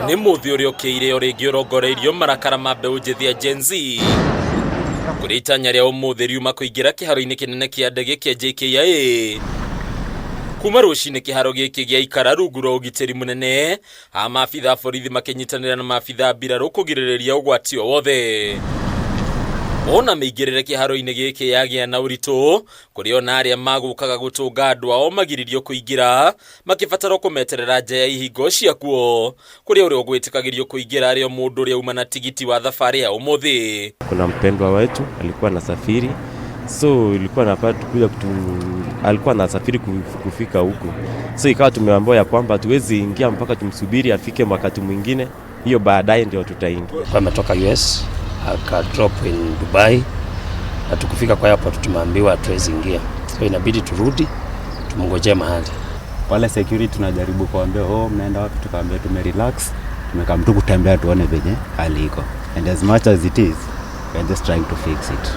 Nĩ mũthĩ ũrĩa ũkĩire o rĩngĩ ũrongoreirio marakara ma mbeũ njĩthĩ ya Gen Z kũrĩa itanya rĩa ũmũthĩ riuma kũingĩra kĩharo-inĩ kĩnene kĩa ndege kĩa JKIA. Kuma rũcinĩ kĩharo gĩkĩ gĩaikara rungu rwa ũgitĩri mũnene, a maabitha a borithi makĩnyitanĩra na maabitha a mbirarũ kũgirĩrĩria ũgwati o wothe. Ona mĩingĩrĩre kĩharo-inĩ gĩkĩ yagĩa na ũritũ, kũrĩ ona arĩa magũkaga gũtũnga andũ ao magiririo kũingĩra makĩbatarwo kũmeterera nja ya ihingo ciakuo, kũrĩa ũrĩa ũgwĩtĩkagĩrio kũingĩra arĩ o mũndũ ũrĩa uma na tigiti wa thabarĩ ya ũmũthĩ. Kuna mpendwa wetu alikuwa anasafiri, so ilikuwa nafaa tukuja kutu, alikuwa anasafiri kufika huku, so ikawa tumeambiwa ya kwamba hatuwezi ingia mpaka tumsubiri afike wakati mwingine, hiyo baadaye ndio tutaingia. Kwa ametoka US aka drop in Dubai, na tukufika kwa airport tumeambiwa hatuwezi ingia, so inabidi turudi tumngojee mahali. Wale security tunajaribu kuambia, "Oh, mnaenda wapi?" Tukaambia tumerelax, tumekam tu kutembea tuone venye hali iko, and as much as it is, we are just trying to fix it.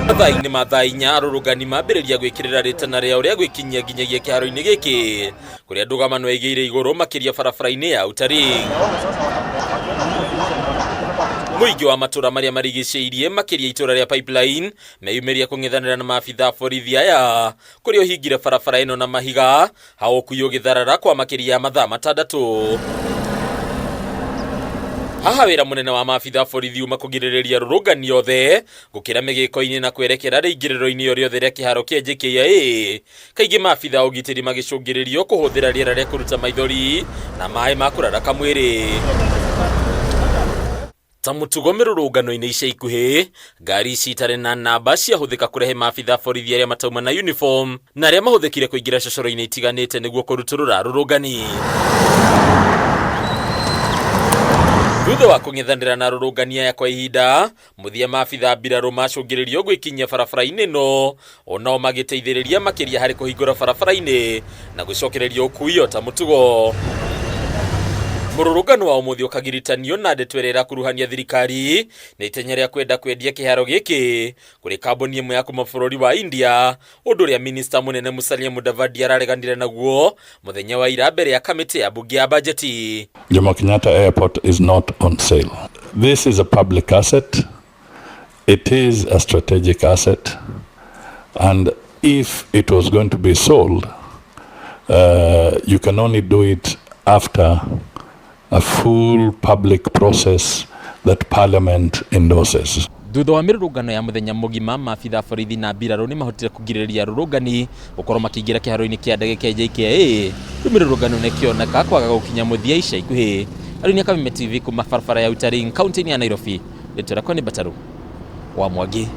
Mathaa-inĩ ma thaa 4 arũrũngani mambĩrĩria gwĩkĩrĩra rĩtana rĩao rĩa gwĩkinyia nginyagia kĩharo-inĩ gĩkĩ kũrĩa ndũgamano ĩigĩire igũrũ makĩria barabara-inĩ ya Outer Ring. Mũingĩ wa matũra marĩa marigicĩirie makĩria itũra rĩa Pipeline meyumĩria kũng'ethanĩra na maabitha a borithi aya kũrĩa ũhingire barabara ĩno na mahiga hao ũkui ũgĩtharara kwa makĩria ya mathaa 6. Haha wĩra mũnene wa maabitha a borithi uma kũgirĩrĩria rũrũngani othe gũkĩra mĩgĩko-inĩ na kwerekera rĩingĩrĩro-inĩ o rĩothe rĩa kĩharo kĩa JKIA. Kaingĩ maabitha a ũgitĩri magĩcũngĩrĩrio kũhũthĩra rĩera rĩa kũruta maithori na maĩ ma kũraraka mwĩrĩ. Ta mũtugo mĩrũrũngano-inĩ ica ikuhĩ, ngari ici itarĩ na namba ciahũthĩka kũrehe maabitha a borithi arĩa matauma na uniform na arĩa mahũthĩkire kũingĩra cocoro-inĩ itiganĩte nĩguo kũrutũrũra arũrũngani. Thutha wa kũng'ethanĩra na arũrũngani aya kwa ihinda, mũthia maabitha a mbirarũ macũngĩrĩrio gwĩkinyia barabara-inĩ ĩno, onao magĩteithĩrĩria makĩria harĩ kũhingũra barabara-inĩ na gũcokereria ũkui o ta mũtugo. Mũrũrũngano wa ũmũthĩ ũkagiritanio na ndeto ĩrĩa ĩrakuruhania thirikari na itenya rĩa kwenda kwendia kĩharo gĩkĩ kũrĩ kambuni ĩmwe ya kuma bũrũri wa India, ũndũ ũrĩa minista mũnene Musalia Mudavadi arareganire naguo mũthenya wa ira mbere ya kamĩtĩ ya mbunge ya bajeti. Jomo Kenyatta Airport is not on sale. This is a public asset. It is a strategic asset. And if it was going to be sold, you can only do it after a full public process that Parliament endorses. Thutha wa mĩrũrũngano ya mũthenya mũgima, maabitha a borithi na mbirarũ nĩ mahotire kũgirĩrĩria arũrũngani gũkorwo makĩingĩra kĩharo-inĩ kĩa ndege kĩa JKIA. Rĩu mĩrũrũngano nĩ ĩkĩoneka kwaga gũkinya mũthia ica ikuhĩ. Arũni a Kameme TV kuma barabara ya Outer Ring kaunti-inĩ ya Nairobi. Rĩtwa rĩakwa nĩ Mbataru wa Mwangi.